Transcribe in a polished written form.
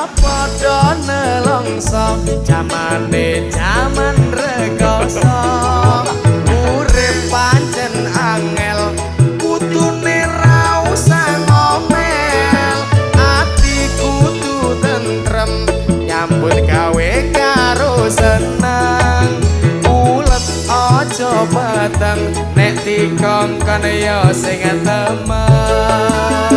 Padha nelongso, jamane jaman rekoso. Urip pancen angel, kudune ra usah ngomel. Ati kudu tentrem, nyambut gawe karo seneng. Ulet aja peteng, nek dikongkon ya sing temen.